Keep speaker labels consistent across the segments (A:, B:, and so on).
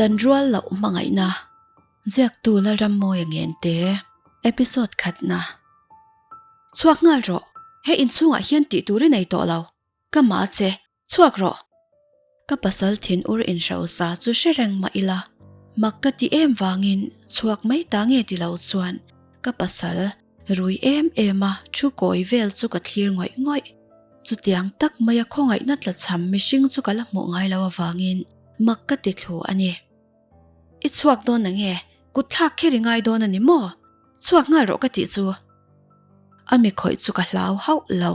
A: Dan rual loh hmangaihna Ziaktu Lalrammawia Ngente Episode khatna Chhuak nghal rawh, he inchhungah hian tih tur i nei tawh lo, ka mah che, chhuak rawh! Ka pasal thin ur inhrosa chu hre reng mah ila, mak ka ti em vangin chhuak mai ta nge ti lo chuan ka pasal rui em em a thu kawi vel chu ka thlir ngawih ngawih. Chutiang tak maia khawngaihna tlachham mihring chu ka la hmuh ngai lo avangin mak ka ti thlu a ni. I chhuak dawn nange? Kut thlak kher i ngai dawn a ni maw? Chhuak nghal rawh ka tih chu. A mi khawih chu ka hlau hauh lo.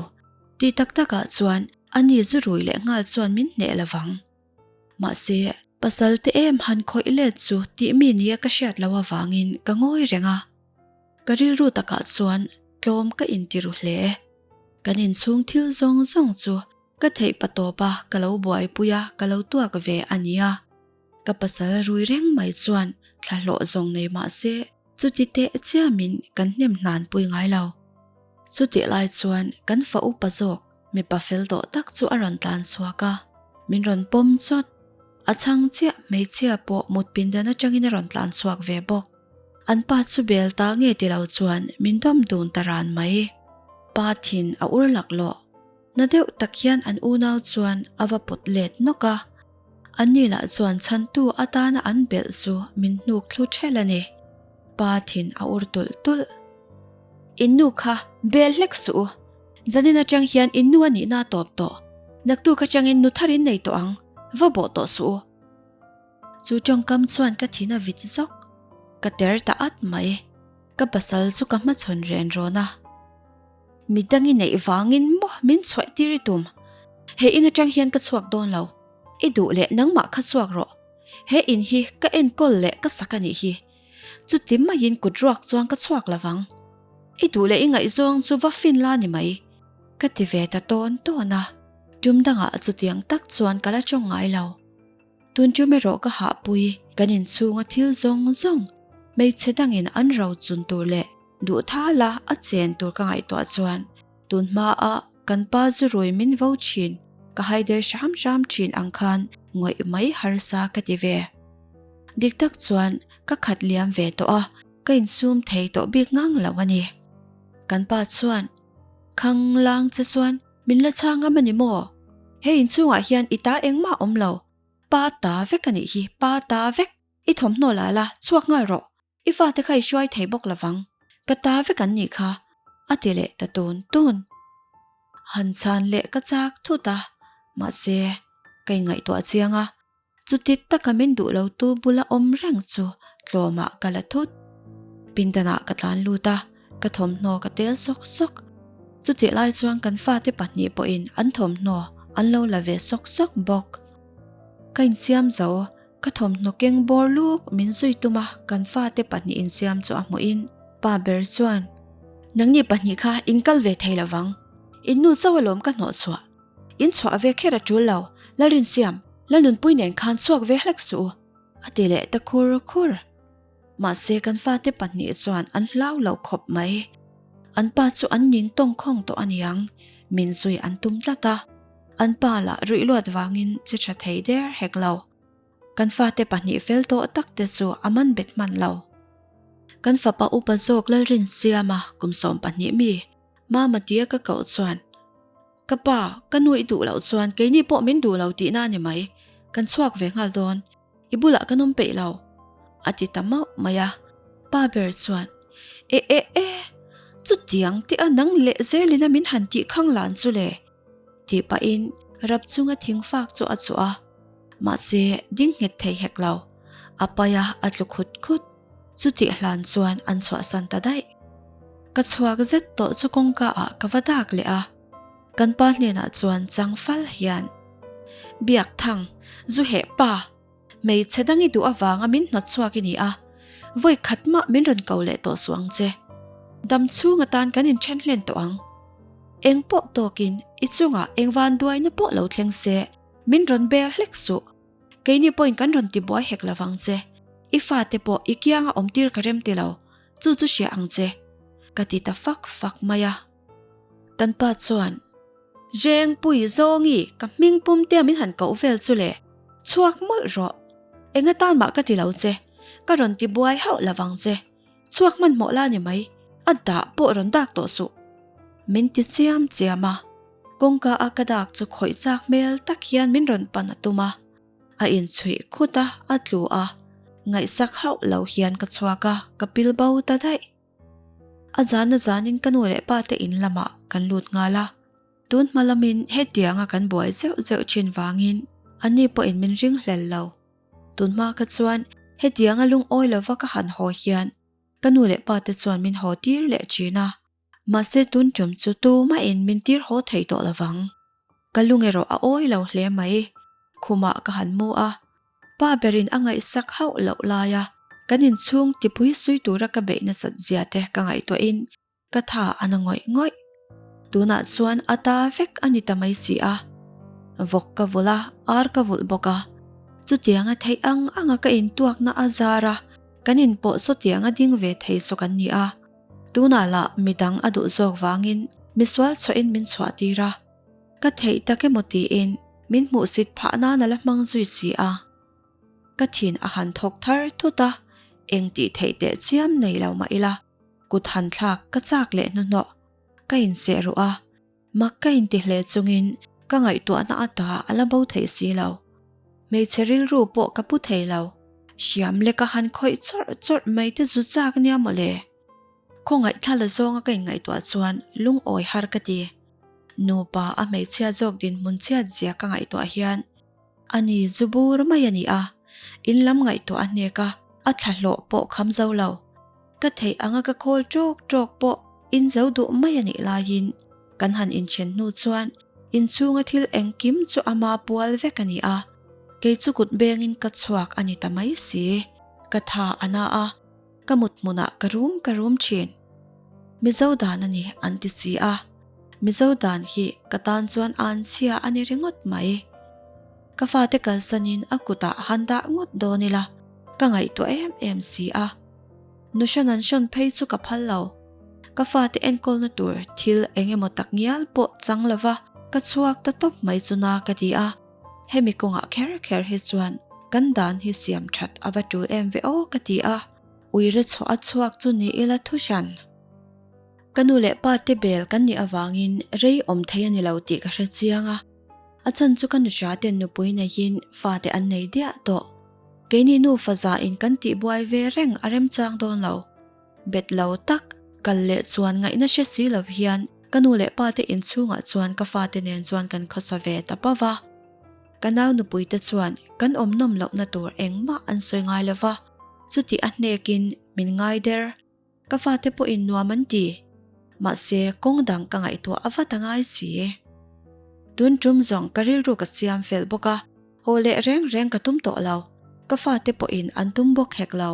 A: Tih tak takah chuan a ni zu rui leh nghal chuan min hneh lo vang. Mahse, pasal te em han khawih let chu tih mi nia ka hriat loh avangin ka ngawi reng a. Ka rilru takah chuan tlawm ka inti ru hle. Kan inchhung thil zawng zawng chu ka theih patawp a ka lo buaipui a ka lo tuak ve a nia. Ka pasal rui reng mai chuan thlahlawh zawng nei mah se chuti teh chiamin kan hnem hnan pui ngai lo. Chutih lai chuan kan fa upa zawk mipa fel tawh tak chu a rawn tlan chhuak a, min rawn pawm chawt. A chhang chiah hmeichhia pawh mut pindan atangin a rawn tlan chhuak ve bawk. An pa chu bel ta nge ti lo chuan min dawm dun ta ran mai. Pa thin a ur laklawh. Na deuh tak hian an unau chuan a va pawt let nawk a. Anni lah chuan chhantu atana an belh chu min hnuk thlu ṭhelh a ni. Pa thin a ur tulh tulh. In nu kha bel hlek suh u. Zanin atang hian in nu a nihna a tawp tawh. Naktuk atangin nu thar in nei tawh ang. Va bawh tawh suh u. Chu tawngkam chuan ka thin a vit zawk. Ka ter ta at mai. Ka pasal chu ka hmachhawn ren rawn a. Midang i neih vangin maw min chhuah tir i tum? He in atang hian ka chhuak dawn lo. I duh leh nangmah kha chhuak rawh. He in hi ka enkawl leh ka sak a nih hi. Chuti maiin kut ruak chuan ka chhuak lo vang. I duh leh i ngaihzawng chu va fin la ni mai. Ka ti ve ta tawn tawn a. Tum dangah chutiang tak chuan ka la tawng ngai lo. Tun tum erawh ka hahpui kan inchhunga thil zawng zawng hmeichhe dangin an ro chun tur leh duh thala a chen tur ka ngaihtuah chuan tun hmaa kan pa zu rui min vo thin ka haider hram hram thin ang khan ngawih mai harsa ka ti ve. Dik tak chuan ka khat liam ve tawh a, ka insum thei tawh bik ngang lo a ni. Kan pa chuan Khang lang che chuan Min la chhang ngam a ni maw? He inchhungah hian i ta engmah awm lo. Pa ta vek a nih hi, pa ta vek. I thawmhnaw la la, chhuak nghal rawh. I fate kha i hruai thei bawk lovang. Ka ta vek an nih kha, a ti leh ta tun tun. Han chhan leh ka chak thut a, mahse, ka inngaihtuah chiang a. Chuti taka min duh lo tu bula awm reng chu tlawmah ka la thut. Pindanah ka tlan lut a, ka thawmhnaw ka tel sawk sawk. Chutih lai chuan kan fate pahnih pawhin an thawmhnaw an lo la ve sawk sawk bawk. Ka insiam zo, ka thawmhnaw keng bawr luk min zui tum a kan fate pahnih insiam chu a hmuhin pa ber chuan, Nangni pahnih kha in kal ve thei lovang, in nu chauh alawm ka hnawhchhuah. In chhuah ve kher a tul lo, Lalrinsiam, Lalnunpui nen khan chhuak ve hlek suh u, a ti leh ta khur khur. Mahse kan fate pahnih chuan an hlau lo khawp mai. An pa chu an ning tawng khawng tawh a niang, min zui an tum tlat a. An pa lah ruih luat vangin che tha thei der hek lo. Kan fate pahnih fel tawh tak te chu a man bet hman lo. Kan fapa upa zawk Lalrinsiama kum 12 mi, Mama tia ka koh chuan, Ka pa, ka nu i duh loh chuan keini pawh min duh lo tihna a ni mai, kan chhuak ve nghal dawn, i bulah kan awm peih lo, a ti ta mauh mai a. Pa ber chuan, E e e, chutiang te a nang leh zelin a min han tih khang lan chu le, tih pahin rap chunga thing fak chu a chuh a, mahse ding nghet thei hek lo, a pai a, a tlu khut khut. Chutih hlan chuan an chhuahsan ta daih. Ka chhuak zet tawh chu kawngka ah ka va dak leh a, kan pa hnenah chuan chang fal hian, Biak thang, zu heh pa, hmeichhe dang i duh avanga min hnawt chhuak i ni a, vawi khat mah min rawn ko leh tawh suh ang che. Dam chhung atan kan inthen hlen tawh ang. Eng pawh tawkin i chungah eng vanduaina pawh lo thleng se, min rawn bel hlek suh. Keini pawhin kan rawn ti buai hek lovang che. I fate pawh i kianga awm tir ka rem ti lo, chu chu hria ang che, ka ti ta fak fak mai a. Kan pa chuan, Rengpui Zawngi, ka hming pum te min han koh vel chu le, chhuak mawlh rawh. Eng atan mah ka ti lo che, ka rawn ti buai hauh lo vang che. Chhuak hmanhmawh la ni mai, a dah pawh rawn dak tawh suh. Min ti chiam chiam a, kawngka a ka dak chu khawih chak hmel tak hian min rawn pan a tum a. A inchhuih khut a, a tlu a, ngaihsak hauh lo hian ka chhuak a, ka pil bo ta daih. A zan a zanin ka nu leh pa te in lamah kan lut nghal a, tun hma lamin hetianga kan buai zeuh zeuh thin vangin ani pawhin min ring hlel lo. Tun hma kha chuan hetianga lungawi lova ka han haw hian ka nu leh pa te chuan min haw tir leh thin a, mahse tun tum chu tumahin min tir haw thei tawh lovang. Ka lung erawh a awi lo hle mai. Khumah ka han mu a, pa berin a ngaihsak hauh loh laia kan inchhung tipui sui tura ka beih nasat zia te ka ngaihtuahin ka tha a na ngawih ngawih. Tunah chuan a ta vek a ni ta mai si a. Vawk ka vulh a, ar ka vulh bawk a. Chutianga theih ang anga ka intuakna a zar a, kan inpawh sawtianga ding ve thei saw kan ni a. Tunah lah midang a duh zawk vangin misual chhuahin min chhuah tir a. Ka theih tak emaw tiin min hmuhsit phah nan a la hmang zui si a. Ka thin a han thawk thar thut a, eng tih theih teh chiam nei lo mah ila kut han thlak ka chak leh hnuhnawh. Ka inseh ruh a, mak ka inti hle chungin ka ngaihtuahna ata a la bo theih si lo. Hmeichhe rilru pawh ka pu thei lo. Hriam leka han khawih chawrh chawrh mai te zu chak nia mawle. Khawngaih thla la zawnga ka inngaihtuah chuan lungawi har ka ti. Nupa a hmeichhia zawk dinhmun chhiat zia ka ngaihtuah hian a ni zu bur mai a ni a, in lam ngaihtuah a hnek a, a thla hlawh pawh kham zo lo. Ka theih anga ka khawl ṭawk ṭawk pawh in zo duh mai a nih laiin kan han inchen hnu chuan inchhunga thil engkim chu ama pual vek a ni a, kei chu kut bengin ka chhuak a ni ta mai si. Ka tha a na a. Ka mut hmunah ka rum ka rum thin. Mizo dan a ni an ti si a, Mizo dan hi ka tan chuan an chhia a ni ringawt mai. Ka fate kalsanin a kutah han dah ngawt dawn ila ka ngaihtuah em em si a. Nu hran an hran phei chu ka phal lo. Ka fate enkawlna tur thil eng emaw tak ngial pawh chang lova ka chhuak ta tawp mai chu na ka ti a. Hemi kawngah kher kher hi chuan kan dan hi siam that a va tul em ve aw ka ti a, uire chhuah a chhuak chu ni ila thu hran. Ka nu leh pa te bel kan nih avangin rei awm thei a ni lo tih ka hre chiang a, a chhan chu ka nuhra ten nupui neihin fate an nei diah tawh. Keini nufa zahin kan tihbuai ve reng a remchang dawn lo. Bet lo tak, kal leh chuan ngaihna hre si lo hian ka nu leh pa te inchhungah chuan ka fate nen chuan kan khawsa ve ta pauh va. Ka nau nupui te chuan kan awm nawm lohna tur engmah an sawi ngai lo va, chuti a hnekin min ngai der. Ka fate pawhin nuam an ti. Mahse, kawng dang ka ngaihtuah a vat a ngai si. Tun tum zawng ka rilru ka siam fel bawk a, haw leh reng reng ka tum tawh lo. Ka fate pawhin an tum bawk hek lo.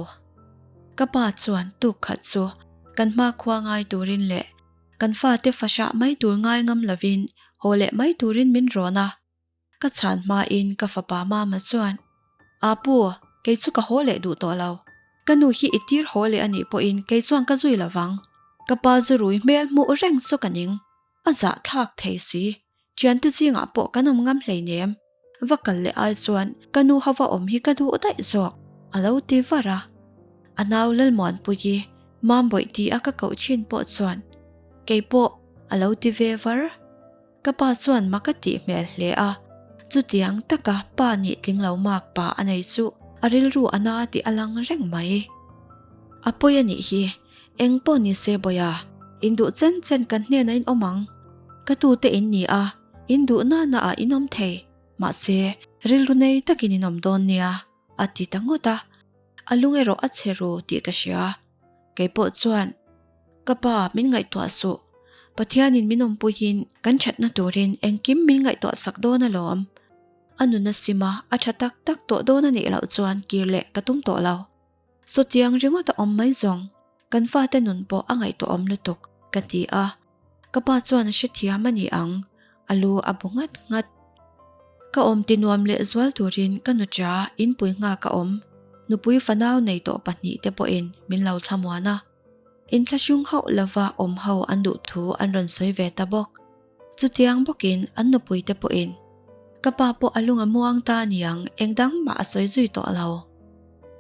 A: Ka pa chuan tuk khat chu kan hmakhua ngai turin leh kan fate fahrah mai tur ngai ngam lovin haw leh mai turin min rawn a. Ka chhan hmain ka fapa mama chuan, Apu, kei chu ka haw leh duh tawh lo. Ka nu hi i tir haw leh a nih pawhin kei chuan ka zui lovang. Ka pa zu rui hmel hmuh reng chu ka ning. A zahthlak thei si. Thiante zingah pawh kan awm ngam hleinem. Va kal leh ai chuan ka nu ho va awm hi ka duh daih zawk, a lo ti var a. A nau Lalmuanpuii, Mambawih ti a ka koh thin pawh chuan kei pawh a lo ti ve var. Ka pa chuan mak a tih hmel hle a, chutiang taka pa nih tling lo mak pa a nei chu a rilru a na tih a lang reng mai. A pawi a nih hi, eng pawh ni se Bawiha, in duh chen chen kan hnenah in awm ang. Ka tute in ni a, in duh na na ah in awm thei, mahse rilru nei takin in awm dawn nia, a ti ta ngawt a. A lung erawh a chhe ru tih ka hria. Kei pawh chuan, Ka pa, min ngaihtuah suh. Pathianin min awmpuiin kan thatna turin engkim min ngaihtuah sak dawn alawm. A nuna sima a tha tak tak tawh dawn a nih loh chuan kir leh ka tum tawh lo. Sawtiang ringawt a awm mai zawng, kan fate nun pawh a ngaihtuahawm lutuk, ka ti a. Ka pa chuan a hrethiam a ni ang, a lu a bu nghat nghat. Ka awm ti nuam leh zual turin ka nuṭa inpui nghak a awm, nupui fanau nei tawh pahnihte pawhin min lo thlamuan a. Inthlahrung hauh lova awm ho an duh thu an rawn sawi ve ta bawk. Chutiang bawkin an nupuite pawhin. Ka pa pawh a lung a muang ta niang eng dang mah a sawi zui tawh lo.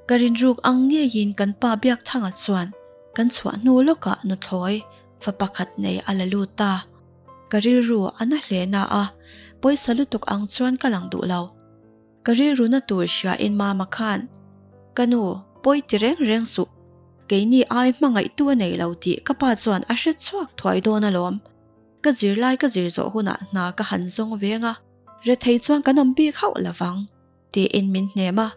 A: Ka rinruk ang ngeiin kan pa Biakthanga chuan kan chhuah hnu lawkah nuthlawi fa pakhat nei a la lut ta. Ka rilru a na hle na a, pawisa lutuk ang chuan ka lang duh lo. Ka rilru na tur hriain Mama khan, Ka nu, pawi ti reng reng suh. Keini ai hmangaihtu a nei lo tih ka pa chuan a hre chhuak thuai dawn alawm. Ka zirlai ka zir zawh hunah hna ka han zawng veng a, rethei chuan kan awm bik hauh lovang, tiin min hnem a.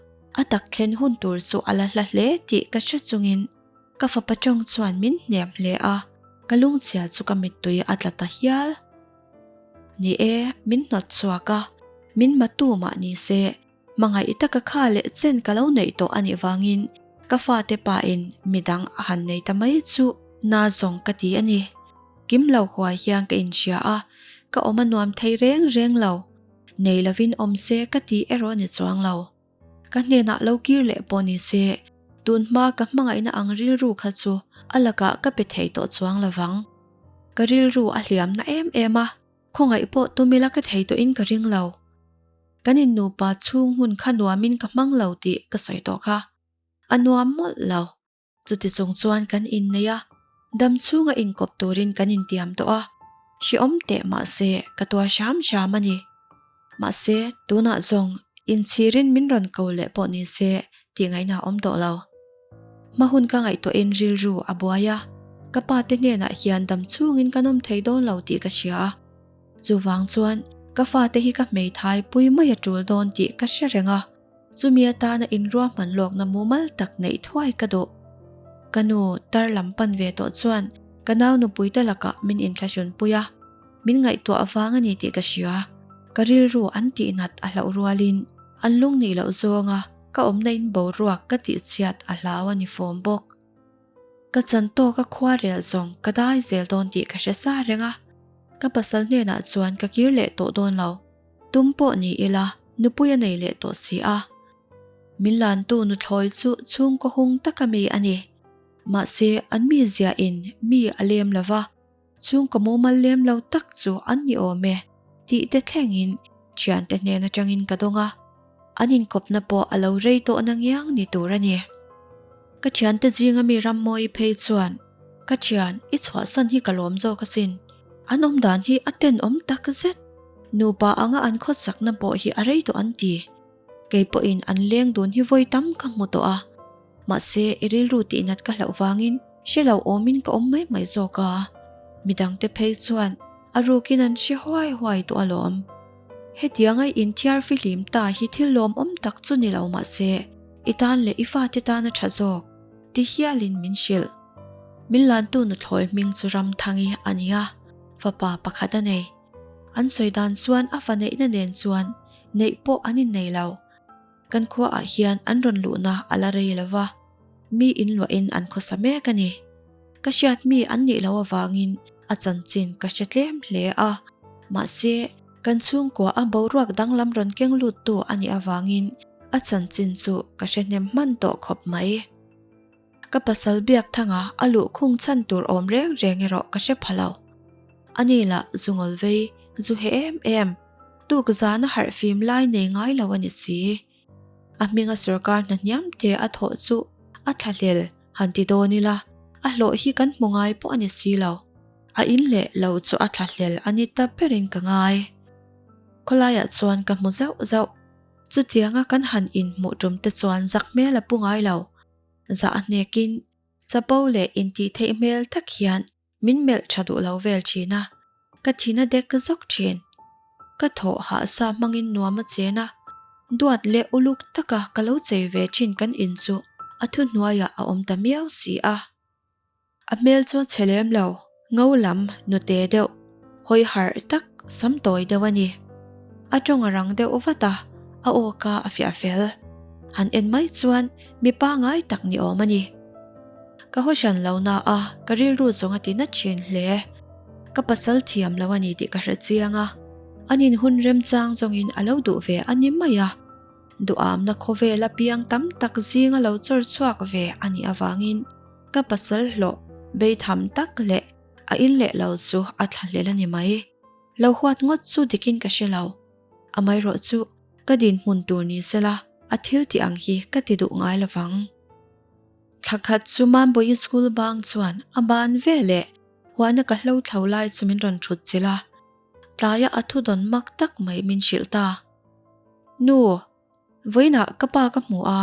A: A tak thlen hun tur chu a la hla hle tih ka hre chungin ka fapa tawng chuan min hnem hle a, ka lungchhia chu ka mittui a tla ta hial. Ni e, min hnawt chhuak a, min matu mah ni se, hmangaih taka kha leh chen ka lo neih tawh a nih vangin ka fate pain midang a han nei ta mai chu na zawng ka ti a ni. Kim lo huai hian ka inhria a, ka awm a nuam thei reng reng lo. Nei lovin awm se ka ti erawh ni chuang lo. Ka hnenah lo kir leh pawh ni se, tun hma ka hmangaihna ang rilru kha chu a lakah ka pe thei tawh chuang lo vang. Ka rilru a hliam na em em a, khawngaih pawh tum ila ka thei tawhin ka ring lo. Kan in nupa chhung hun kha nuamin ka hmang lo tih ka sawi tawh kha. A nuam mawlh lo. Chuti chung chuan kan innei a, dam chhunga inkawp turin kan intiam tawh a, hrehawm teh mahse ka tuar hram hram a ni. Mahse, tunah zawng inchhirin min rawn ko leh pawh ni se tih ngaihna a awm tawh lo. Hma hun ka ngaihtuahin rilru a buai a, ka pa te hnenah hian dam chhungin kan awm thei dawn lo tih ka hria a. Chuvang chuan ka fate hi ka hmeithai pui mai a tul dawn tih ka hre reng a. Chumi atana inruahman lawkna mumal tak neih thuai ka duh. Ka nu tar lam pan ve tawh chuan ka nau nupuite lakah min inthlahrunpui a, min ngaihtuah vang a ni tih ka hria. Ka rilru an tihnat a hlauh rualin an lung nih loh zawnga ka awmna in boruak ka tihchhiat a hlau a ni fawm bawk. Ka chan tawk a khua rel zawng ka dai zel dawn tih ka hre sa reng a, ka pasal hnenah chuan ka kir leh tawh dawn lo. Tum pawh ni ila, nupui a nei leh tawh si a. Min lantu nuthlawi chu chhungkaw hung taka mi a ni. Mahse, an mizia in mi a lem lo va, chhungkaw mumal lem lo tak chu an ni awm e tih te thlengin thiante hnen atangin ka dawng a. An inkawpna pawh a lo rei tawh na ngiang ni tur a ni. Ka thiante zinga mi Rammawi phei chuan, Ka thian, i chhuahsan hi ka lawm zawk asin. An awm dan hi a tenawm tak zet. Nupa anga an khawsakna pawh hi a rei tawh an ti. Kei pawhin an leng dun hi vawi tam ka hmu tawh a. Mahse, i rilru tihnat ka hlauh vangin hre lo awmin ka awm mai mai zawk a. Midangte phei chuan a rukin an hre huai huai tawh alawm. Hetianga i inthiar fihlim ta hi thil lawmawm tak chu ni lo mahse, i tan leh i fate tan a tha zawk, ti hialin min hrilh. Min lantu nuthlawi hming chu Ramthangi a ni a, fapa pakhat a nei. An sawi dan chuan a fa neihna nen chuan neih pawh an innei lo. Kan khuaah hian an rawn luhna a la rei lo va, mi inluahin an khawsa mek a ni. Ka hriat mi an nih loh avangin a chanchin ka hre tlem hle a, mahse kan chhungkua a boruak danglam rawn keng luttu a nih avangin a chanchin chu ka hre hnem hman tawh khawp mai. Ka pasal biak thanga a luhkhung chhan tur awm reng reng erawh ka hre pha lo. Ani lah zu ngawl vei, zu he em em, tuk zana harh fim lai nei ngai lo a ni si. A hminga sorkar hna hniam te a thawh chu a thlahlel han ti dawn ila, a hlawh hi kan hmu ngai pawh a ni si lo. A in leh lo chu a thlahlel a ni ta berin ka ngai. Khawlaiah chuan ka hmu zauh zauh. Chutianga kan han inhmuh tum te chuan zak hmel a pu ngai lo. Zah a hnekin chapo leh intih theih hmel tak hian min melh tha duh lo vel thin a, ka thin a dek zawk thin. Ka thawh hahsa hmangin nuam a chen a, duat leh uluk taka ka lo chei ve thin kan in chu a thuhnuaiah a awm ta miau si a. A hmel chu a chhe lem lo, ngo lam nute deuh, hawi harh tak sam tawi deuh a ni. A tawng a rang deuh vat a, a aw ka a fiah fel. Han en mai chuan mi pangai tak ni awm a ni. Ka haw hran lo na a, ka rilru zawng a ti na thin hle. Ka pasal thiam lo a ni tih ka hre chiang a, an in hun remchang zawngin a lo duh ve a ni mai a. Duhamna khawvela piang tam tak zinga lo chawr chhuak ve a nih avangin ka pasal hlawh beitham tak leh a in leh lo chu a thlahlel a ni mai. Lo huat ngawt chu dikin ka hre lo. Amaherawhchu, ka dinhmun tur ni sela, a thil tih ang hi ka ti duh ngai lo vang. Thla khat chu Mambawi school bang chuan a ban ve leh huana ka hlo thlo lai chu min rawn thut chilh a, tlaia a thudawn mak tak mai min hrilh ta. Nu, Vawiinah ka pa ka hmu a,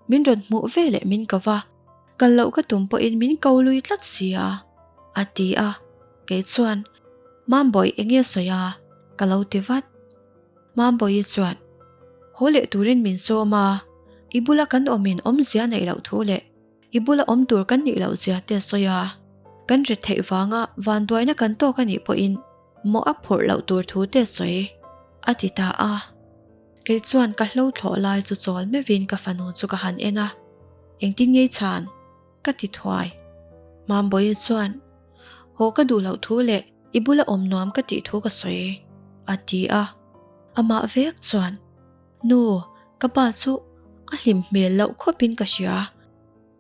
A: min rawn hmuh ve leh min ko va, kal loh ka tum pawhin min ko lui tlat si a, a ti a. Kei chuan, Mambawi eng nge sawi a? ka lo ti vat. Mambawi chuan, Haw leh turin min sawm a, i bula kan awmin awmzia neih loh thu leh i bula awm tur kan nih loh zia te a sawi a, kan ri theih vanga vanduaina kan tawk a nih pawhin mawh a phurh loh tur thu te a sawi, a ti ta a. Kei chuan ka hlo thlawh lai chu chawl meuhin ka fanu chu ka han en a, Engtin ngei chhan? ka ti thuai. Mambawi chuan, Haw ka duh loh thu leh i bula awm nuam ka tih thu ka sawi, a ti a. Amah vek chuan, Nu, ka pa chu a hlim hmel loh khawpin ka hria.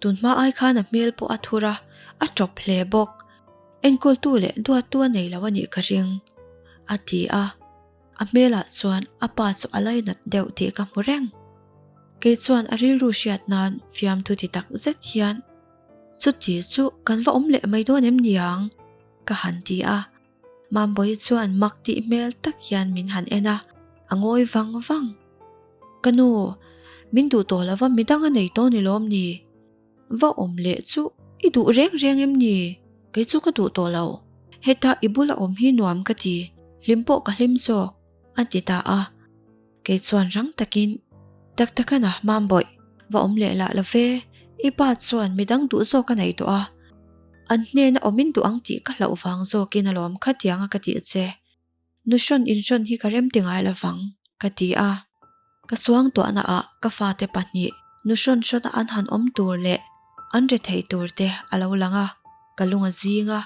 A: Tunhma ai khan a hmel pawh a thur a, a tawp hle bawk. Enkawltu leh duattu a nei lo a nih ka ring, a ti a. A hmelah chuan a pa chu a lainat deuh tih ka hmu reng. Kei chuan a rilru hriat nan fiamthu ti tak zet hian, Chuti chu kan va awm leh mai dawn em niang? ka han ti a. Mambawi chuan mak tih hmel tak hian min han en a, a ngawi vang vang. Ka nu, min duh tawh lova midang a nei tawh ni lawm ni? Va awm leh chu i duh reng reng em ni? Kei chu ka duh tawh lo. Heta i bula awm hi nuam ka ti, hlim pawh ka hlim zawk, a ti ta a. Kei chuan rang takin, Tak takana Mambawih, va awm leh lah lo ve, i pa chuan midang duh zawk a nei tawh a. An hnena awmin duh ang tih ka hlauh vang zawkin alawm khatianga ka tih che. Nu hrawn in hrawn hi ka rem ti ngai lo vang, ka ti a. Ka suangtuahna ah ka fate pahnih nu hrawn hrawna an han awm tur leh an ri thei tur te a lo lang a, ka lung a zing a.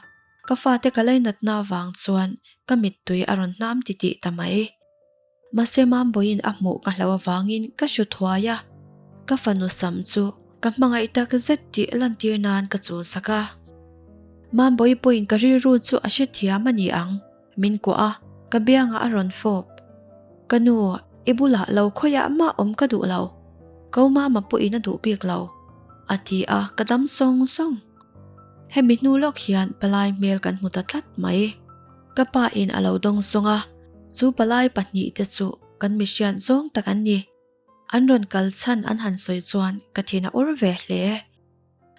A: Ka fate ka lainatna avang chuan ka mittui a rawn hnam titih ta mai. Mahse Mambawiin a hmuh ka hlauh avangin ka hru thuai a, ka fanu sam chu ka hmangaih tak zet tih lantir nan ka chulsak a. Mambawi pawhin ka rilru chu a hrethiam a ni ang. Min kuah a, ka biangah a rawn fawp. Ka nu, i bulah lo khawiah mah awm ka duh lo. Ko mama pawhin a duh bik lo, a ti a, ka dam sawng sawng. Hemi hnu lawk hian palai hmel kan hmu ta tlat mai. Ka pa in a lo dawng sawng a, chu palai pahnihte chu kan mihriat zawng tak an ni. An rawn kal chhan an han sawi chuan ka thin a ur ve hle.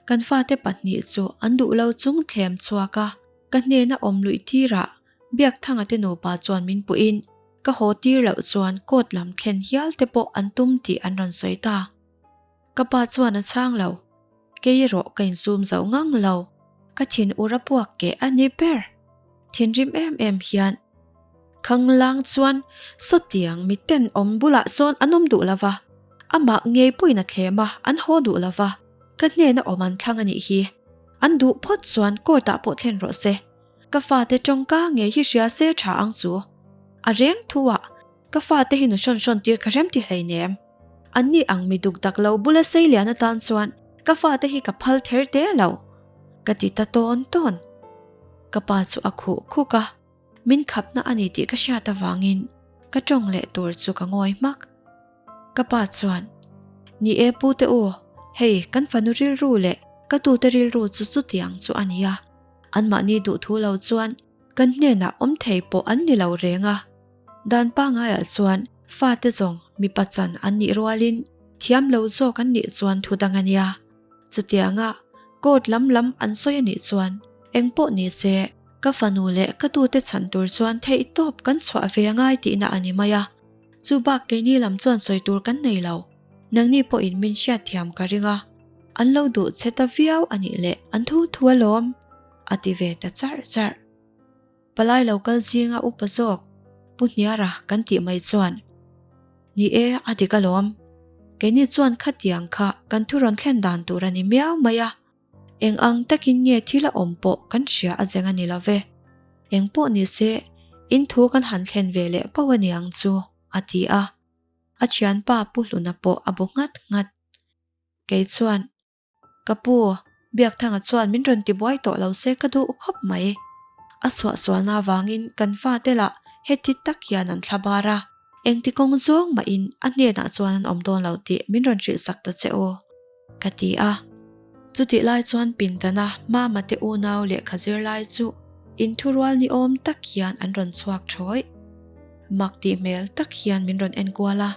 A: Kan fate pahnih chu an duh lo chung thlem chhuak a, ka hnena awm luih tirah Biakthanga te nupa chuan min puhin ka haw tir loh chuan court lam thlen hial te pawh an tum tih an rawn sawi ta. Ka pa chuan a chhang lo. Kei erawh ka insum zo ngang lo. Ka thin ur a puak keh a ni ber. Thinrim em em hian Khanglang chuan sawtiang miten awm bulah sawn an awm duh lo va, amah ngei pawhin a thlem a, an haw duh lo va, ka hnena awm an thlang a nih hi. An duh phawt chuan court ah pawh thlen rawh se. Ka fate tawngka ngei hi hria se tha ang chu. A reng thu ah ka fate hi nu hrawn hrawn tir ka rem ti hleinem. An ni ang mi duk dak lo bula sei lian atan chuan ka fate hi ka phal ther te lo. Ka ti ta tawn tawn. Ka pa chu a khuh khuk a. Min khapna a ni tih ka hriat avangin ka tawng leh tur chu ka ngawi hmak. Ka pa chuan, Ni e pu te u, hei kan fanu rilru leh ka tute rilru chu chutiang chu a nia. Anmahni duhthu lo chuan kan hnenah awm thei pawh an ni lo reng a. Dan pangaiah chuan fate zawng mipa chan an nih rualin thiam lo zawk an nih chuan thu dang a nia. Chutianga court lam lam an sawi a nih chuan engpawh ni se Ka fanu leh ka tute chhan tur chuan theihtawp kan chhuah ve angai tihna a ni mai a, chu bak keini lam chuan sawi tur kan nei lo. Nangni pawhin min hriatthiam ka ring a, an lo duh che ta viau a nih leh an thu thu alawm, a ti ve ta charh charh. Palai lo kal zinga upa zawk Pu Hniara kan tih mai chuan, Ni e, a dik alawm. Keini chuan khatiang kha kan thu rawn thlen dan tur a ni miau mai a. Eng ang takin nge thil a awm pawh kan hria a zeng a ni lo ve. Eng pawh ni se, in thu kan han thlen ve leh pauh a niang chu, a ti a. A thianpa Pu Hluna pawh a bu nghat nghat. Kei chuan, Ka pu, Biakthanga chuan min rawn tibuai tawh lo se ka duh khawp mai. A suahsualna avangin kan fate lah heti tak hian an thla bar a. Engti kawng zawng mahin a hnenah chuan an awm dawn lo tih min rawn hrilh sak ta che u, ka ti a. Chutih lai chuan pindana Mama te unau lehkha zirlai chu inthurual ni awm tak hian an rawn chhuak thawih. Mak tih hmel tak hian min rawn enkual a.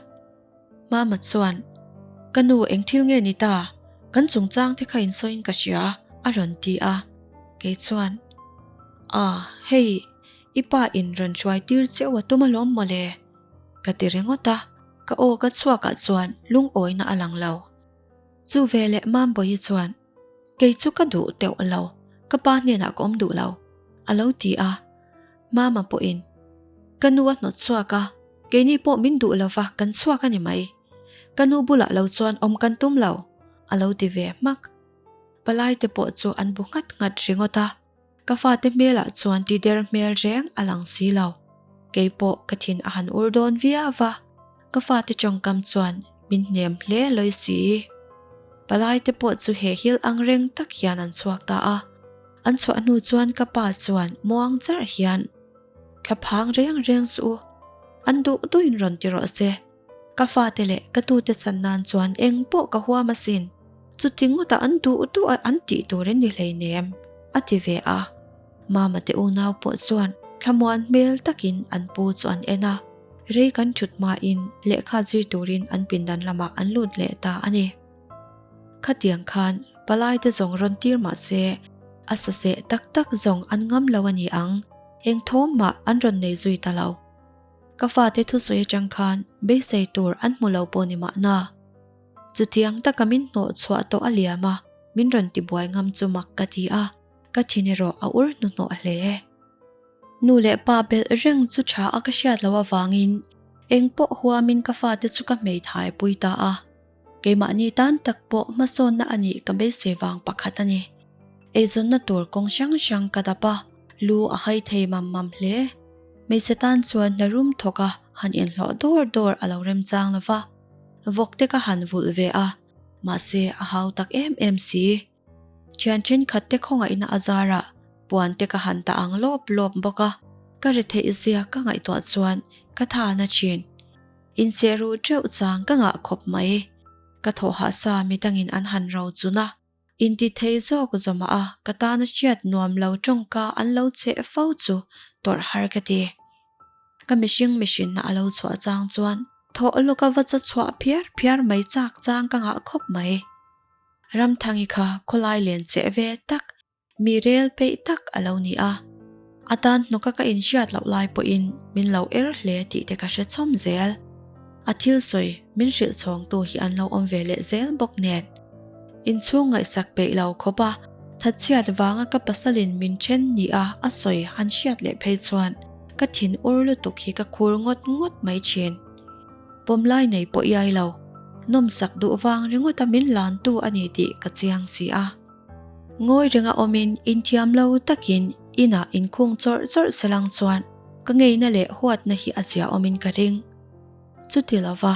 A: Mama chuan, Ka nu eng thil nge ni ta? Kan chungchang te kha insawiin ka hria, a rawn ti a. Kei chuan, Ah, hei, i pa in rawn hruai tir cheu a tum alawm mawle, ka ti ringawt a, ka aw ka chhuakah chuan lungawina a lang lo. Chu veleh Mambawi chuan, Kei chu ka duh teuh lo, ka pa hnenah ka awm duh lo, a lo ti a. Mama pawhin, Ka nu a hnawt chhuak a, keini pawh min duh lova kan chhuak a ni mai. Ka nu bulah lo chuan awm kan tum lo, a lo ti ve hmak. Palai te pawh chu an bu nghat nghat ringawt a, ka fate hmelah chuan ti der hmel reng a lang si lo. Kei pawh ka thin a han ur dawn viau va, ka fate tawngkam chuan min hnem hle lawi si. Palai te pawh chu he hil ang reng tak hian an chhuak ta a. An chhuah hnu chuan ka pa chuan muang charh hian, Thla phang reng reng suh u, an duh duhin rawn ti rawh se. Ka fate leh ka tute chan nan chuan eng pawh ka huam asin, chuti ngawtah an duh duh a an tih tur in ni hleinem, a ti ve a. Mama te unau pawh chuan thlamuan hmel takin an pu chu an en a, rei kan thut hmain lehkha zir turin an pindan lamah an lut leh ta a ni. Khatiang khan palai te zawng rawn tir mah se, a saseh tak tak zawng an ngam lo a ni ang, eng thawm mah an rawn nei zui ta lo. Ka fate thusawi atang khan beisei tur an hmu lo pawh ni mahna. Chutiang taka min hnawh chhuah tawh a liam a, min rawn tibuai ngam chu mak ka ti a, ka thin erawh a ur hnuhnawh hle. Nu leh pa belh reng chu tha a ka hriat loh avangin eng pawh huamin ka fate chu ka hmeithai pui ta a. Keimahni tan tak pawh hmasawnna a nih ka beisei vang pakhat a ni. Eizawnna tur kawng hrang hrang ka dap a, lu a hai thei mam mam hle. Hmeichhe tan chuan hna rum thawk a han inhlawh dawr dawr a lo remchang lo va, vawk te ka han vulh ve a, mahse a hau tak em em si. Thian thenkhat te khawngaihna a zarah puan te ka han ta ang lawp lawp bawk a, ka retheih zia ka ngaihtuah chuan ka tha na thin. Incheh ruh teuh chang ka ngah khawp mai. Ka thawh hah sa midangin an han ro chun a, inti thei zawk zawmah a ka tana hriat nuam lo tawngka an lo cheh fo chu tawrh har ka ti. Ka mihring mihrinna a lo chhuah chang chuan thawh lawka va cha chhuah phiar phiar mai chak chang ka ngah khawp mai. Ramthangi kha khawlai len cheh ve tak, mi rel peih tak a lo ni a. A tan hnawka ka inhriat loh lai pawhin min lo er hle tih te ka hre chhawm zel. A thil sawi min hrilh chhawngtu hi an lo awm ve leh zel bawk nen. Inchhung ngaihsak peih lo khawp a, thatchhiat vanga ka pasalin min then ni a a sawi han hriat leh phei chuan ka thin ur lutuk hi ka khur ngawt ngawt mai thin. Pawmlai nei pawh iai lo, nawmsak duh vang ringawta min lantu a ni tih ka chiang si a. Ngawi renga awmin inthiam lo takin inah inkhung chawrh chawrh selang chuan ka ngeina leh huatna hi a zia awmin ka ring. Chuti lova,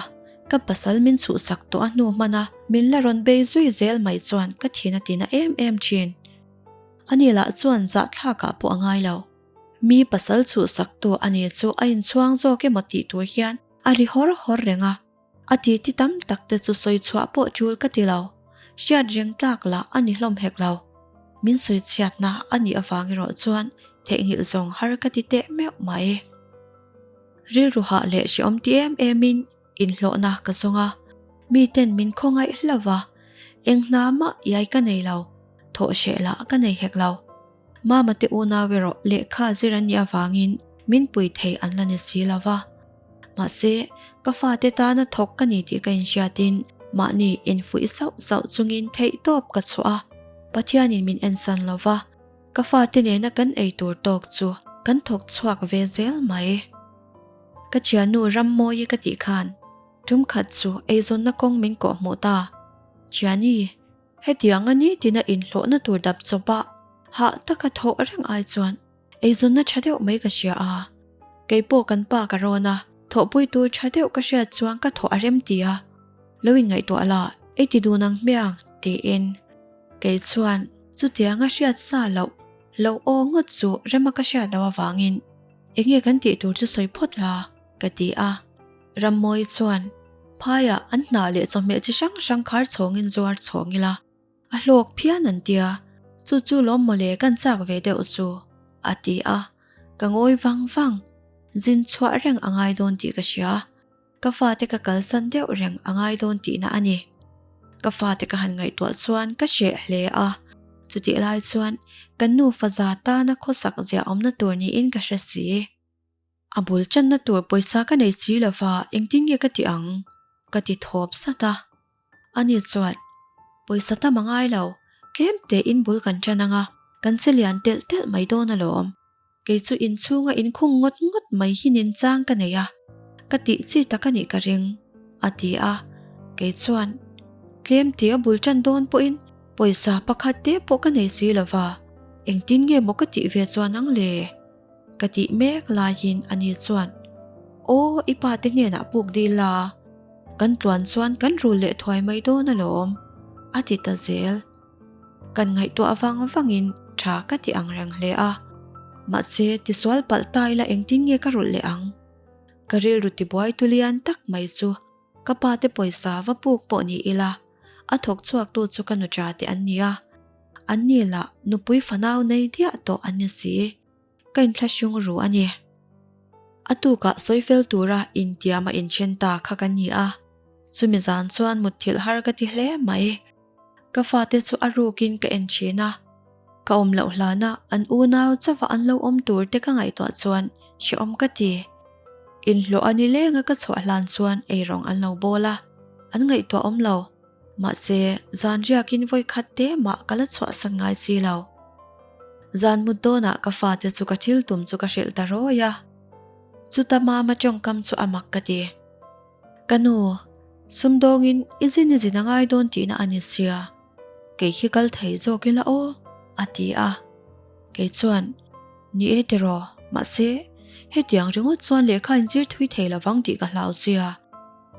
A: ka pasal min chhuhsak tawh a hnu hmana min la rawn bei zui zel mai chuan ka thin a tina em em thin. Ani lah chuan zahthlakah pawh a ngai lo. Mi pasal chhuhsaktu a ni chu a inchhuang zawk emaw tih tur hian a ri hawr hawr reng a. A titi tam tak te chu sawi chhuah pawh tul ka ti lo. Hriat reng tlak lah a ni hlawm hek lo. Min sawi chhiatna a nih avang erawh chuan theihnghilh zawng har ka ti teh meuh mai. Rilru hah leh hreawm ti em emin inhlawhna ka zawng a, miten min khawngaih hlauh va, eng hna mah iai ka nei lo, thawh hreh lah ka nei hek lo. Mama te unau erawh lehkha zir an nih avangin min pui thei an la ni si lo va. Mahse, ka fate tana thawk ka ni tih ka inhriatin mahni infuih sauh sauh chungin theihtawp ka chhuah a, Pathianin min ensan lo va, ka fate nena kan ei tur tawk chu kan thawk chhuak ve zel mai. Ka thiannu Rammawi ka tih khan tum khat chu eizawnna kawng min kawhhmuh ta. Thiani, Hetiang a ni tina inhlawhna tur dap chawp a, hah taka thawh reng ai chuan eizawnna tha deuh mai ka hria a. Kei pawh kan pa ka rawn a, thawhpui tur tha deuh ka hriat chuan ka thawh a rem ti a, lo inngaihtuah la, ei ti dun ang hmiang, tiin. Kei chuan chutianga hriat sa loh lo aw ngawt chu rema ka hriat loh avangin enge kan tih tur chu sawi phawt la, ka ti a. Rammawi chuan, Phaiah an hnah leh chawhmeh chi hrang hrang khar chhawngin zuar chhawng ila, a hlawk phian an tia, chu chu lawm mawle kan chak ve deuh chu, a ti a. Ka ngawi vang vang. Zin chhuah reng a ngai dawn tih ka hria. Ka fate ka kalsan deuh reng a ngai dawn tihna a ni. Ka fate ka han ngaihtuah chuan ka hreh hle a, chutih lai chuan kan nufa za tana khawsak zia awmna tur niin ka hre si. A bul channa tur pawisa ka nei si lova engtin nge ka ti ang? Ka ti thawp sat a. Ani chuan, Pawisa tam a ngai lo, tlem tein bul kan chan ang a, kan che lian telh telh mai dawn alawm. Kei chu inchhunga inkhung ngawt ngawt mai hi nin chang ka nei a, ka tih chi tak a nih ka ring, a ti a. Kei chuan, Tlem tih a bul tan dawn pawhin pawisa pakhat te pawh ka nei si lo va, engtin nge maw ka tih ve chuan ang le? Ka tih mek laiin ani chuan, Aw, i pa te hnenah puk dil la, kan tluan chuan kan rul leh thuai mai dawn alawm, a ti ta zel. Kan ngaihtuah vang vangin tha ka ti ang reng hle a, mahse tisual palh ta ila engtin nge ka rulh leh ang? Ka rilru tibuai tu lian tak mai chu ka pa te pawisa va puk pawh ni ila a thawk chhuak tu chu ka nuṭa te an ni a, an ni lah nupui fanau nei diah tawh an ni si. Ka inthlahrung ru a ni. A tukah sawi fel tura intiam a inthen ta kha ka ni a, chumi zan chuan mutthilh har ka ti hle mai. Ka fate chu a rukin ka en thin a, ka awm loh hlana an unau chauha an lo awm tur te ka ngaihtuah chuan hrehawm ka ti. Inhlawh a ni lenga ka chhuah hlan chuan eirawng an lo bawl a, an ngaihtuah awm lo. Mahse, zan riakin vawi khat te mah ka la chhuahsan ngai si lo. Zan mut dawnah ka fate chu ka thil tum chu ka hrilh ta rawi a, chuta mama tawngkam chu a mak ka ti. Ka nu, sumdawngin i zin i zin a ngai dawn tihna a ni sia, kei hi kal thei zawk ila aw, a ti a. Kei chuan, Ni e tiraw, mahse, hetiang ringawt chuan lehkha inzir thui thei lovang tih ka hlau sia.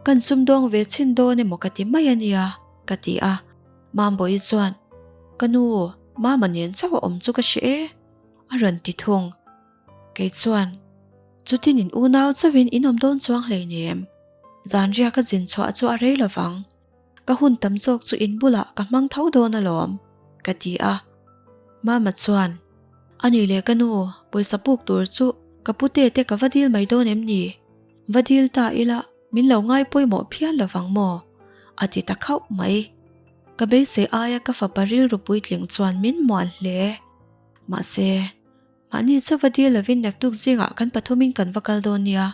A: Kan sumdawng ve chhin dawn emaw ka ti mai a nia, ka ti a. Mambawi chuan, Ka nu, Mama nen chauh a awm chu ka hre e, a rawn ti thung. Kei chuan, Chutin in unau chauhin in awm dawn chuang hleinem. Zanriak a zin chhuah chu a rei lovang. Ka hun tam zawk chu in bulah ka hmang tho dawn alawm, ka ti a. Mama chuan, A nih leh ka nu, pawisa puk tur chu ka pute te ka va dil mai dawn em ni? Va dil ta ila min lo ngai pawimawh phian lovang maw? A ti ta khauh mai. Ka beisei aia ka fapa rilru puitling chuan min muan hle. Mahse, mahni chu va dil lovin naktuk zingah kan pathumin kan va kal dawn nia,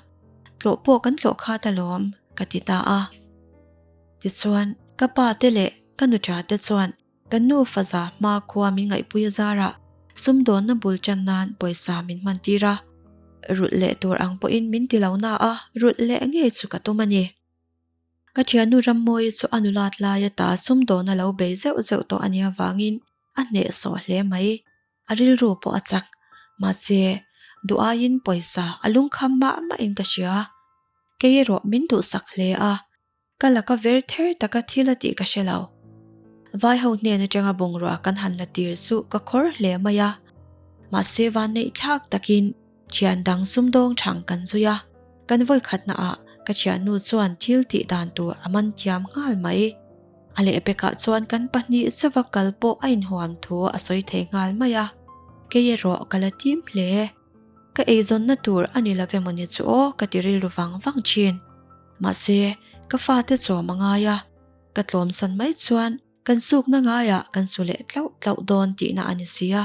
A: tlawh pawh kan tlawh khat alawm, ka ti ta a. Tichuan, ka pa te leh ka nuṭa te chuan kan nufa za hma khua min ngaihpui a zarah sumdawnna bul tan nan pawisa min hman tir a, rulh leh tur ang pawhin min ti lo na a, rulh leh ngei chu ka tum a ni. Ka thiannu Rammawi chu a nulat laia ta sumdawna lo bei zeuh zeuh tawh a nih avangin a hnehsawh hle mai. A rilru pawh a chak. Mahse, duh aiin pawisa a lungkham mah mahin ka hria. Kei erawh min duhsak hle a, ka laka ver ther taka thil a tih ka hre lo. Vaiho hnen atanga bungrua kan han la tir chu ka khawr hle mai a. Mahse vanneih thlak takin Thian dang sumdawng thang kan zui a, kan vawikhatna ah ka thiannu chuan thil tih dan tur a man thiam nghal mai. A lehpekah chuan kan pahnih chauha kal pawh a inhuam thu a sawi thei nghal mai a, kei erawh ka la tim hle. Ka eizawnna tur a ni love mawni chu aw ka ti rilru vang vang thin. Mahse, ka fate chawm a ngai a, ka tlawmsan mai chuan kan sukna ngaiah kan su leh tlauh tlauh dawn tihna a ni si a.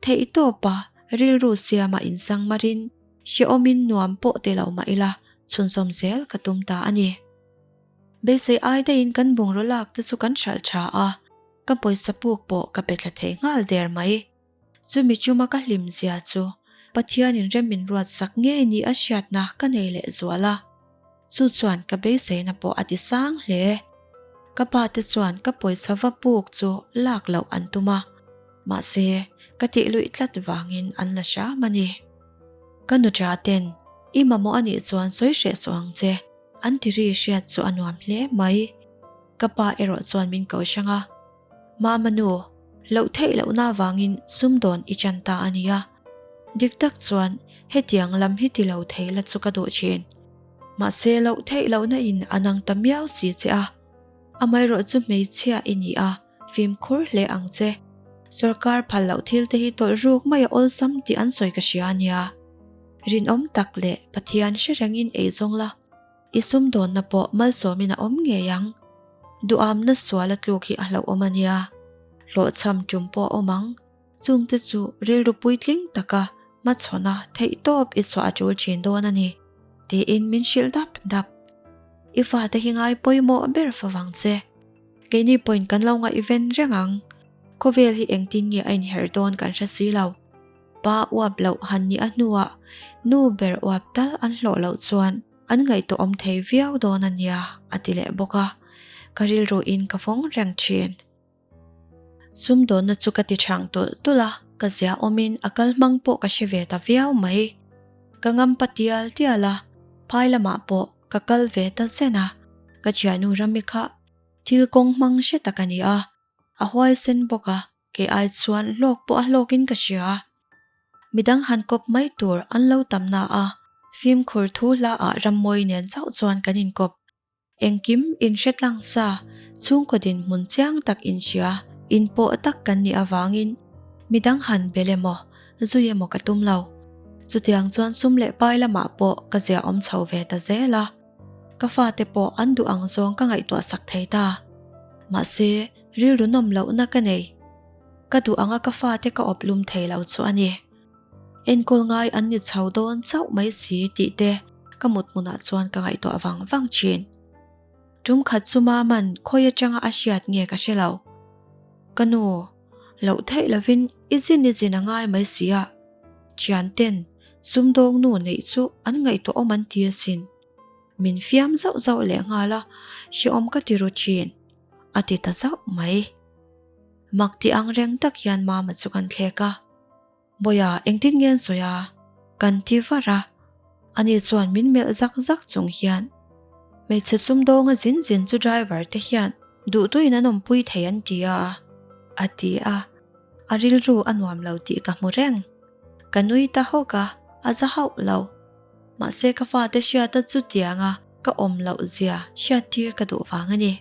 A: Theihtawpa rilru siama insang marin hrehawmin nuam pawh ti lo mah ila chhunzawm zel ka tum ta a ni. Beisei ai daihin kan bungraw lak te chu kan hralh tha a, ka pawisa puk pawh ka pe thla thei nghal der mai. Chumi chuma ka hlim zia chu Pathianin rem min ruat sak ngei ni a hriatna ka nei leh zual a. Chu chuan ka beiseina pawh a ti sang hle. Ka pa te chuan ka pawisa va puk chu lak loh an tum a, mahse ka tih luih tlat vangin an la hram a ni. Ka nuṭa ten, I mamawh a nih chuan sawi hreh suh ang che, an ti ri hriat chu a nuam hle mai. Ka pa erawh chuan min ko hrang a, Mama nu, loh theih lohna avangin sumdawn i chan ta a nia. Dik tak chuan hetiang lam hi ti lo thei la chu ka duh thin. Mahse loh theih lohna in a nang ta miau si che a. Amaherawh chu hmeichhia i ni a, fimkhur hle ang che. Sorkar phal loh thil te hi tawlh ruk mai a awlsam tih an sawi ka hria a nia. Rinawm tak leh Pathian hre rengin ei zawng la, i sumdawnna pawh malsawmin a awm ngei ang. Duhamna sual a tluk hi a hlauhawm a nia. Hlawhchham tum pawh a awm ang. Chungte chu rilru puitling taka hmachhawna theihtawp i chhuah a tul thin dawn a ni, tiin min hrilh dap dap. I fate hi ngai pawimawh ber favang che. Keini pawhin kan lo ngaihven reng ang. Khawvel hi engtin nge a inherh dawn kan hre si lo. Pa uap loh han nih a hnuah nu ber uap tal an hlawh loh chuan an ngaihtuahawm thei viau dawn a nia, a ti leh bawk a. Ka rilruin ka fawng reng thin. Sumdawnna chu ka ti chhang tulh tulh a, ka zia awmin a kal hmang pawh ka hre ve ta viau mai. Ka ngampa tial tial a, phai lamah pawh ka kal ve ta zen a, ka thiannu Rami kha thil kawng hmang hre tak a ni a, a huaisen bawk a, kei ai chuan hlawk pawh a hlawkin ka hria. Midang han kawp mai tur an lo tam na a, fimkhur thu hla ah Rammawi nen chauh chuan kan inkawp. Engkim inhre tlang sa, chhungkaw dinhmun chiang tak inhria, inpawh tak kan nih avangin midang han bel emaw, zui emaw ka tum lo. Chutiang chuan sum leh pai lamah pawh ka ziahawm chho ve ta zel a. Ka fate pawh an duh ang zawng ka ngaihtuah sak thei ta. Mahse, rilru nawm lohna ka nei. Ka duh anga ka fate ka awp lum thei lo chu a ni. Enkawl ngai an ni chho dawn chauh mai si tih te ka mut hmunah chuan ka ngaihtuah vang vang thin. Tum khat chu Maman khawi atanga a hriat nge ka hre lo. Ka nu, loh theih lovin i zin i zin a ngai mai si a, thian ten sumdawng nu neih chu an ngaihtuah awm an ti asin. Min fiam zauh zauh leh nghal a, hrehawm ka ti ru thin, a ti ta zauh mai. Mak ti ang reng tak hian Mama chu kan thlek a. Bawiha engtin nge an sawi a? Kan ti var a. Ani chuan min melh zak zak chung hian, Hmeichhe sumdawnga zin zin chu driver te hian duhtuin an awmpui thei an ti a, a ti a. A rilru a nuam lo tih ka hmu reng. Ka nui ta hawk a, a za hauh lo. Mahse ka fate hriata chutianga ka awm loh zia hriattir ka duh vang a ni.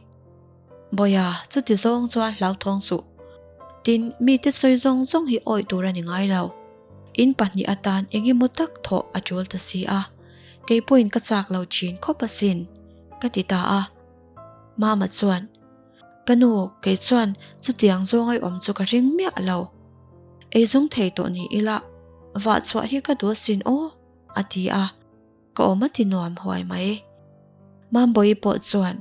A: Bawiha, chuti zawng chuan hlauthawng suh. Tin, mite sawi zawng zawng hi awih tur a ni ngai lo. In pahnih atan eng emaw tak thawh a tul ta si a, kei pawhin ka chak lo thin khawp asin, ka ti ta a. Mama chuan, Ka nu, kei chuan chutiang zawngai awm chu ka ring miah lo. Eizawng thei tawh ni ila, vah chhuah hi ka duh asin aw, a ti a. Ka awm a ti nuam huai mai. Mambawi pawh chuan,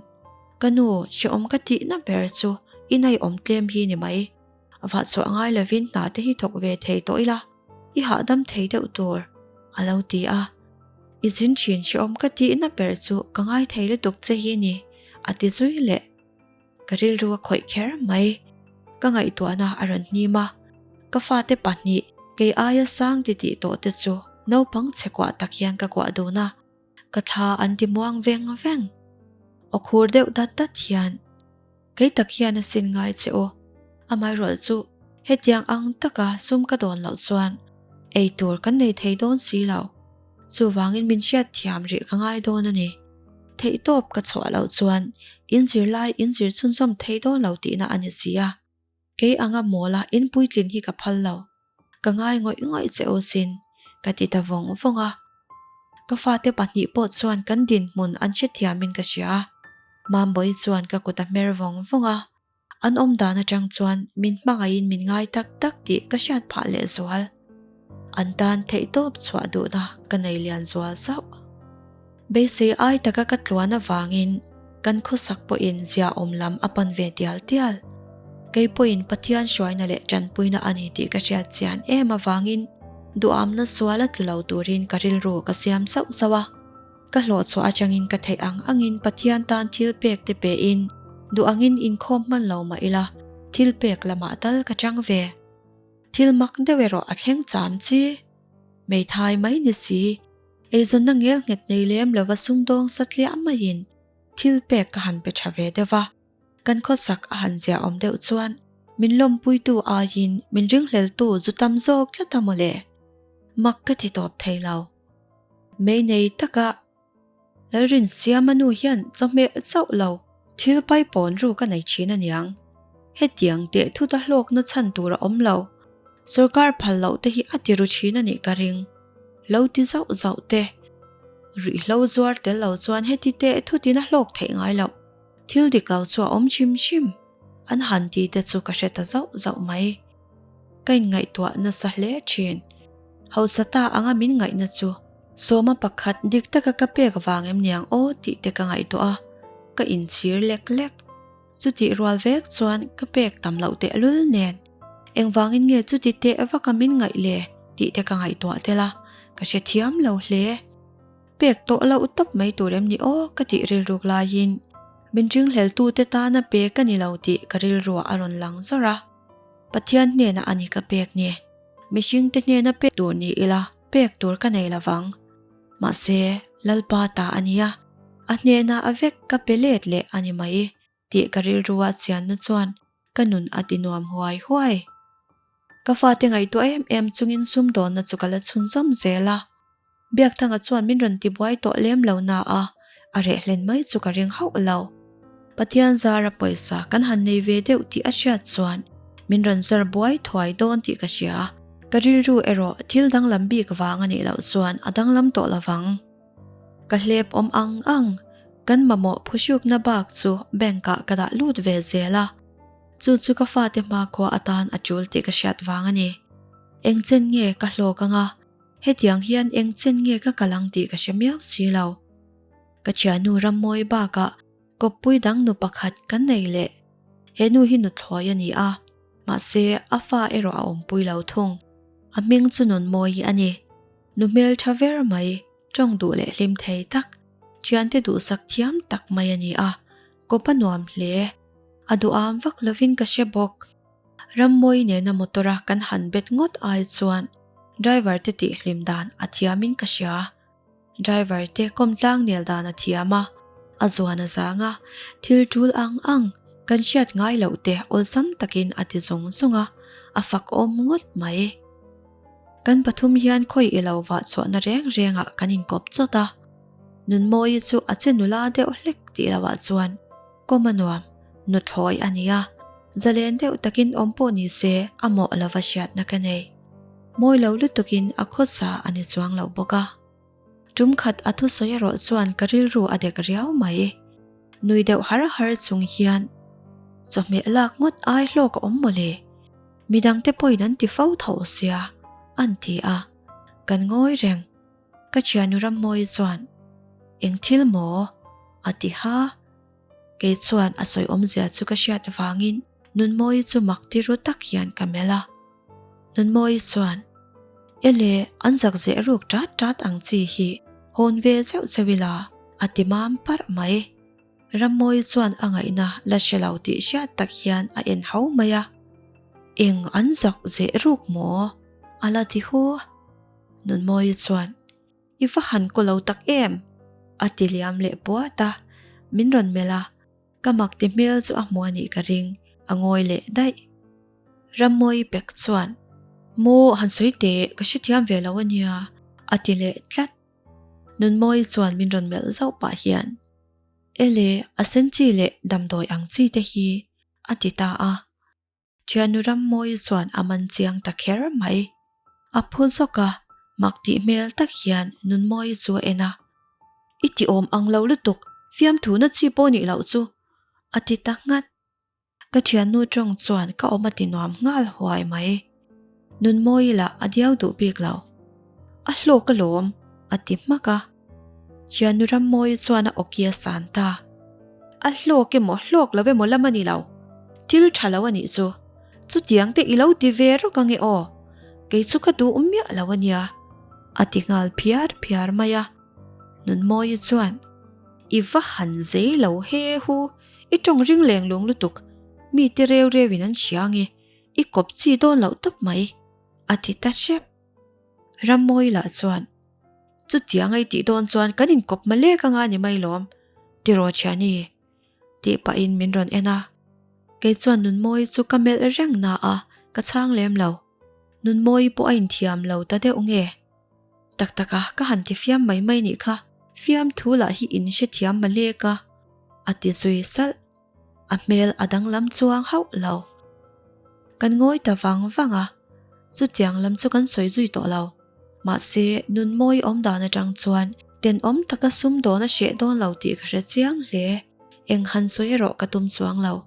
A: Ka nu, hrehawm ka tihna ber chu i naihawm tlem hi ni mai. Vah chhuah ngai lovin hna te hi thawk ve thei tawh ila, i hahdam thei deuh tur, a lo ti a. I zin thin hrehawm ka tihna ber chu ka ngai thei lutuk che hi ni, a ti zui leh. Ka rilru a khawih kher mai. Ka ngaihtuahna a rawn hnim a, ka fate pahnih kei aia sang ti tih tawh te chu naupang chhe kuah tak hian ka kuah dun a, ka thla an ti muang veng veng. Aw khur deuh dat dat hian, Kei tak hian a sin ngai che u, amaherawh chu hetiang ang taka sum ka dawn loh chuan ei tur kan nei thei dawn si lo. Chuvangin min hriat thiam rih ka ngai dawn a ni. Theihtawp ka chhuah loh chuan in zirlai in zir chhunzawm thei dawn lo tihna a ni si a. Kei anga mawla in puitlin hi ka phal lo. Ka ngai ngawih ngawih che u sin, ka ti ta vawng vawng a. Ka fate pahnih pawh chuan kan dinhmun an hrethiamin ka hria. Mambawi chuan ka kut a hmer vawng vawng a. An awm dan atang chuan min hmangaihin min ngai tak tak tih ka hriat phah leh zual. An tan theihtawp chhuah duhna ka nei lian zual zauh. Beisei ai taka ka tluan avangin kan khawsak pawhin ziaawm lam a pan ve tial tial. Kei pawhin Pathian hruaina leh tanpuina a ni tih ka hriat chian em avangin duhamna sual a tlu lo turin ka rilru ka siam sauh sauh a. Ka hlawhchhuah atangin ka theih ang angin Pathian tan thil pek te pein duh angin inkhawm hman lo mah ila thil pek lamah tal ka chang ve. Thil mak deuh erawh a thleng cham chi. Hmeithai mai ni si, eizawnna ngel nghet nei lem lova sumdawng satliah maiin thil pek ka han pe tha ve deuh va. Kan khawsak a han ziahawm deuh chuan min lawmpuitu aiin min ringhleltu zu tam zawk tlat a mawle. Mak ka ti tawp thei lo. Mei nei taka. Lalrinsiama nu hian chawhmeh chauh lo thil paipawn ruk a nei thin aniang. Hetiang teh thut a hlawkna chhan tur a awm lo. Sorkar phal loh te hi a ti ru thin a nih ka ring. Lo ti zauh zauh te. Ruihhlo zuar tel lo chuan heti teh thutin a hlawk theih ngai loh. Thil dik lo chu a awm chim chim. An han ti te chu ka hre ta zauh zauh mai. Ka inngaihtuah nasa hle thin. Hausa ta anga min ngaihna chu sawma pakhat dik taka ka pek vang em niang aw tih te ka ngaihtuah a, ka inchhir lek lek. Chutih rual vek chuan ka pek tam loh tehlul nen engvangin nge chuti teh vaka min ngaih le tih te ka ngaihtuah tel a, ka hrethiam lo hle. Pek tawh loh tawp mai tur em ni aw ka tih rilruk laiin min ringhleltute tana pe ka ni lo tih ka rilruah a rawn lang zawr a. Pathian hnenah a ni ka pek ni. Mihringte hnena pek tur ni ila pek tur ka nei lovang. Mahse, Lalpa ta a nia, a hnenah a vek ka pe let leh a ni mai tih ka rilrua chianna chuan ka nun a ti nuam huai huai. Ka fate ngaihtuah em em chungin sumdawnna chu ka la chhunzawm zel a. Biakthanga chuan min rawn tibuai tawh lem lo na a, a reh hlen mai chu ka ring hauh lo. Pathian zara pawisa kan han nei ve deuh tih a hriat chuan min rawn zar buai thuai dawn tih ka hria. Ka rilru erawh thil danglam bik vang a nih loh chuan a danglam tawh lo vang. Ka hlep awm ang ang, kan mamawh phuhrukna bak chu bank ah ka dah lut ve zel a. Chu chu ka fate hmakhua atan a tul tih ka hriat vang a ni. Engchen nge ka hlawk anga? Hetiang hian eng chen nge ka kal ang tih ka hre miau si lo. Ka thiannu Rammawi bakah kawppui dang nu pakhat kan nei leh. He nu hi nuthlawi a ni a, mahse a fa erawh a awmpui lo thung. A hming chu Nunmawi a ni. Nu hmeltha ver mai, tawng duh leh hlim thei tak, thiante duhsak thiam tak mai a ni a, kawp a nuam hle. A duham vak lovin ka hre bawk. Rammawi nena motor a kan han bet ngawt ai chuan driver te tih hlim dan a thiam in ka hria. Driver te kawmtlang nel dan a thiam a, a zuan a zang a, thil tul ang ang kan hriat ngai loh te awlsam takin a ti zung zung a, a fak awm ngawt mai. Kan pathum hian khawi i lo vah chhuahna reng reng ah kan inkawp chawt a, Nunmawi chu a che nula deuh hlek tih loh ah chuan Kawm a nuam, nuthlawi a nia. Zalen deuh takin awm pawh ni se a mawh lova hriatna ka nei. Mawi lo lutukin a khawsa a ni chuang lo bawk a. Tum khat a thusawi erawh chuan ka rilru a dek riau mai. Nui deuh har har chung hian chawhmeh lak ngawt ai hlawk a awm mawle. Midangte pawhin an ti fo tho sia, an ti a. Kan ngawi reng. Ka thiannu Rammawi chuan, Eng thil maw? a ti ha. Kei chuan a sawi awmzia chu ka hriat vangin Nunmawi chu mak ti ru tak hian ka melh a. Nunmawi chuan, Ele, an zak zeh ruk tat tat ang chi hi hawn ve zeuh zeuh ila, a ti mam parh mai. Rammawi chuan a ngaihna la hre lo tih hriat tak hian a en ho mai a. Eng an zak zeh ruk maw? a la ti hu. Nunmawi chuan, I va han kaw lo tak em? a ti liam leh puat a, min rawn melh a, ka mak ti hmel chu a hmu a nih ka ring, a ngawi leh daih. Rammawi pek chuan, Maw han sawi teh, ka hrethiam ve lo a nia, a ti leh tlat. Nunmawi chuan min rawn melh zauh pah hian, Ele, a sen chi leh damdawi ang chi te hi, a ti ta a. Thiannu Rammawi chuan a man chiang ta kher mai. A phu zawk a, mak tih hmel tak hian Nunmawi chu a en a. I ti awm ang lo lutuk, fiamthu na chi pawh nih loh chu, a ti ta nghat. Ka thiannu tawng chuan ka awm a ti nuam nghal huai mai. Nunmawi lah a diau duh bik lo. A hlawk alawm, a ti hmak a. Thiannu Rammawi chuan a awki a san ta. A hlawk emaw hlawk lo emaw lam a ni lo. Thil tha lo a nih chu. Chutiang te i lo ti ve rawk ange aw. Kei chu ka duh miah lo a nia. A ti nghal phiar phiar mai a. Nunmawi chuan, I va han zei lo he hu, i tawng ring leng lung lutuk. Mite reu reuin an hria ange, i kawp chi dawn loh tawp mai. A ti ta hrep. Rammawi lah chuan, Chutiang a i tih dawn chuan kan inkawp ma lek anga ni mai lawm, tiraw thiani? tih pahin min rawn en a. Kei chuan Nunmawi chu ka melh reng na a, ka chhang lem lo. Nunmawi pawh a inthiam lo ta deuh nge? Tak tak a, ka han ti fiam mai mai nih kha. Fiamthu lah hi in hrethiam malek a, a ti zui salh. A hmel a danglam chuang hauh lo. Kan ngawi ta vang vang a, chutiang lam chu kan sawi zui tawh lo. Mahse, Nunmawi awmdan atang chuan tenawm taka sumdawn a hreh dawn lo tih ka hre chiang hle. Eng han sawi erawh ka tum chuang lo.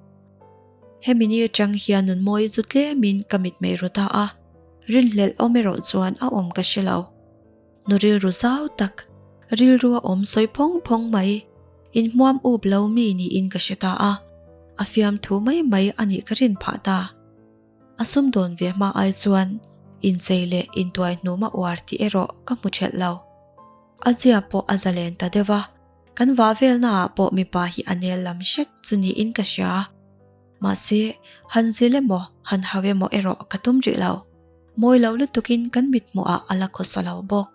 A: Hemi ni atang hian Nunmawi chu tlemin ka mitmei ru ta a, rinhlelh awm erawh chuan a awm ka hre lo. Nu rilru zau tak, rilru a awm sawi phawng phawng mai, inhmuam up lo mi niin ka hre ta a, a fiamthu mai mai a nih ka rin phah ta. A sumdawn ve hma ai chuan inchei leh intuai hnum a uar tih erawh ka hmu thelh lo. A zia pawh a zalen ta deuh a, kan vah velnaah pawh mipa hi a nel lam hret chu niin ka hria. Mahse, han zil emaw, han hau emaw erawh ka tum rih lo. Mawi lo lutukin kan mithmuhah a la khawsa lo bawk.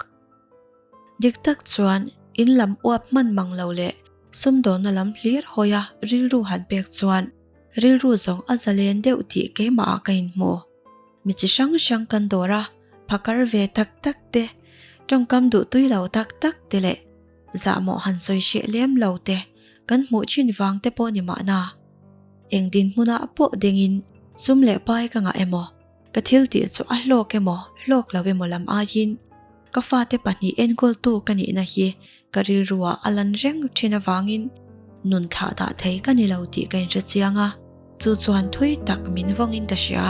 A: Dik tak chuan in lam uap hman mang lo leh sumdawnna lam hlir hawia rilru han pek chuan rilru zawng a zalen deuh tih keimahah ka inhmu. Mi chi hrang hrang kan dawr a, phakar ve tak tak te, tawngkam duhtui lo tak tak te leh zahmawh han sawi hreh lem lo te kan hmuh thin vang te pawh ni mahna. Eng dinhmunah pawh dingin sum leh pai ka ngah emaw? Ka thil tih chu a hlawk emaw, hlawk lo emaw lam aiin ka fate pahnih enkawltu ka nihna hi ka rilruah a lan reng thin avangin nun thlah dah thei ka ni lo tih ka inhre chiang a, chu chuan thui tak min vawngin ka hria.